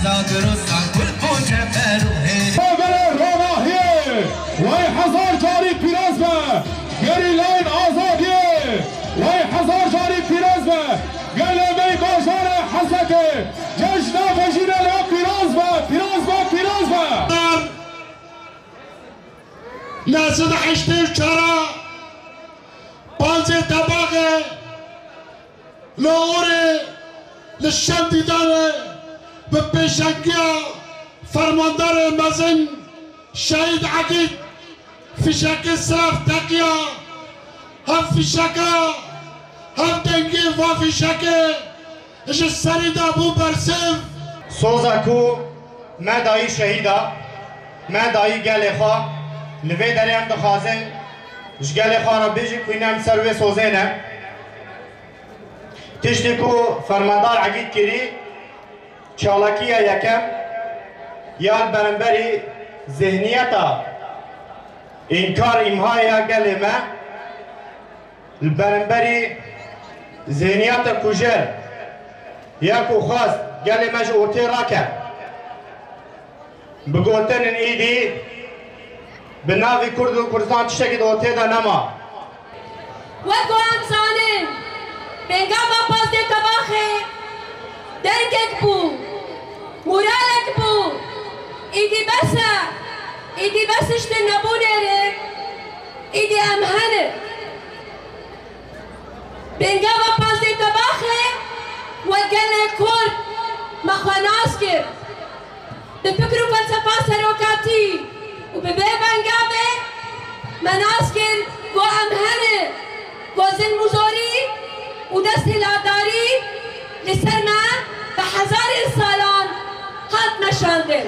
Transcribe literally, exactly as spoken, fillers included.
Zagir û Sangul bû cefer û hêr. Belê ronahiyê, wey hezar carî pîroz be. Gerîlayên azadiyê, wey hezar carî pîroz be. Gelê me yê bajarê Hesekê, cejna Vejînê li we pîroz be, pîroz be, pîroz be. Nesil heştê û çara, panzê Tebaxê, li orê, li şev dîdar e, bi pêşengiya fermandarê mezin Şehîd Egîd, fîşekê silav teqiya, hev fîşeka, hev dengê va fîşekê ji serî de bû bersiv. Soza ku me dayî şehîda, me dayî gelê xwe, li vê derê em dixwazin ji gelê xwe re bêjin ku hîn em ser wê sozê ne. Tiştê ku fermandar Egîd kirî, çalakiya yekem ya li beramberî zihniyeta înkar îmha ya gelê me, li beramberî zihniyeta kujer ya ku xwest gelê me ji ortê rake. Bi gotinên êdî, bi navê Kurd û Kurdistan tiştekî di ortê de nema. Wek ku em zanin, pêngava pazdeh Tebaxê dengek bû, moralek bû. Êdî bes e, êdî bes tiştin nebû nêrê, êdî em hene. Pêngava pazdeh Tebaxê we gelê Kurd me xwe nas kir. Bi fikr û felsefa serokatî û bi vê pêngavê me nas kir ku em hene, ku zilm û zorî û desthilatdarî li ser me bi hezarên salan hat meşandin.